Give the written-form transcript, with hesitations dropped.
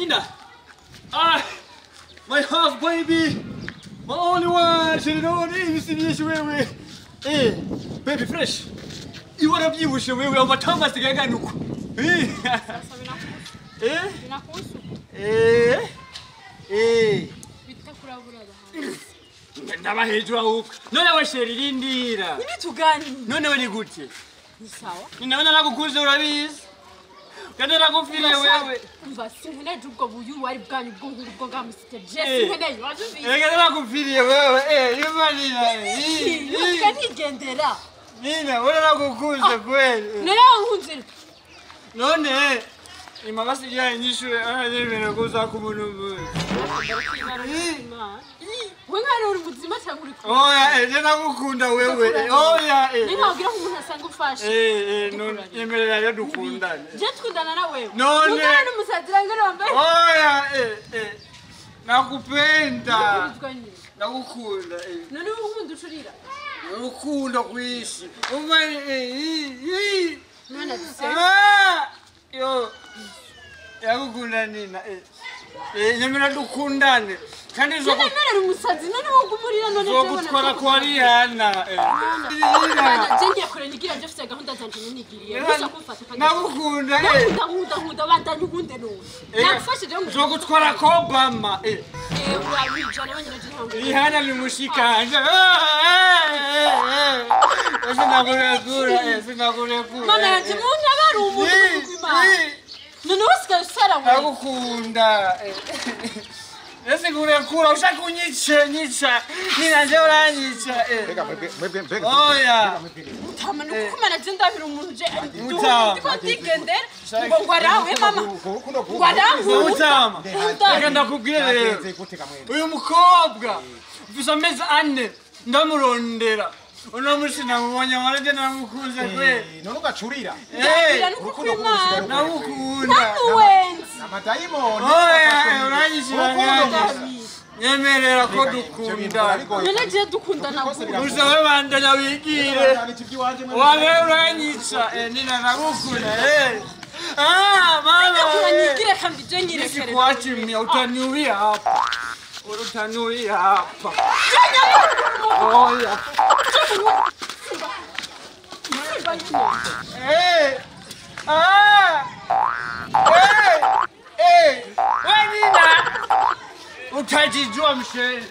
Nina. Ah, my half baby. My only one. Chérie, ibisi wewe. Eh, baby fresh. Iwarabyibushe wewe amatama asigaye uko. Eh. Sasa binakuhusu. Eh? Binakuhusu. Eh. Eh. Bitakurabura hanze. Ndaba hejuru ahubwo. None we chérie rindira. Nini tuganira? None we ni gute? Ni sawa. Nina naragukunze urabizi. Kandi naragupfiriye wewe. Umva sinkeneye ubwo buyu wari bwanyu bwo nk'ubwo bwa Mr. Jesse sinkeneye wabyumvise. Reka naragupfiriye wewe. Eh, yumanira. Nuka nigendera. Nina, wewe naragukunze kweli. Narakunze. None imabasi yaye nyishure aranyemera kuza kubona umuntu. We nkari uri muzima cyangwa uri kumwe? Oya, je nagukunda wewe. Oya. Ni nkabwira ko umuntu asanga ufashe. Eh, none yemerera rero dukundane. Je twundana na wewe. None. Undana n'umusazi ngene wambaye. Oya, eh. Nakupenda. Nakukunda. None unkunda ucurira. Urukundo kwisi. Umani eh. Mwana duse. Ah! Yo. Yakukunda Nina. Eh, nyemera dukundane. Kandi zo None umusazi none wogumurira none zo gutwara kwa Rihanna. Je ngiye kure nigira je mfite gahunda zanje nigiriye. Gusa kumfata kandi. Nakukunda. Nakunda nkunda nkunda bandanye ukunde none. Nakufashe rero zo gutwara kwa Obama. Eh, urabijana wenyine je ntabwo. Rihanna ni mushikanje. Sinakurekura, sinakurekura. Mama yanje umuntu aba ari umuntu w'Imana. None usigaye usara wewe. Nakukunda. Ese kurekura ushaka unyice nyica. Nina nje uranyica. Mbega mbega. Oya. Mutama nuko je ndabira umuntu je Mutama. ndiko ndigendera ngo ngwarawe mama. Ngwarawe. Mutama. Reka ndakubwire rero. Uyu mukobwa mfise amezi 4 ndamurondera. Uno musi namubonye waraje namukunze kweli. None ugacurira. Ndabira nuko kw'Imana. Namukunda. Namuwenzi. Amadayimoni. Oya, uranyishira nganje. Nyemerera ko dukunda. None je dukundana gute? Gusa we bandanya wigire. Wabe uranyica. Nina nagukunda. Ah, mama. Ndakura kandi je nyirekere. Nisikuachi mia utaniulia hapa. Utaniulia hapa. Oya. Eh. Ah. Eh. Eh. We Nina. Utajijua msheni.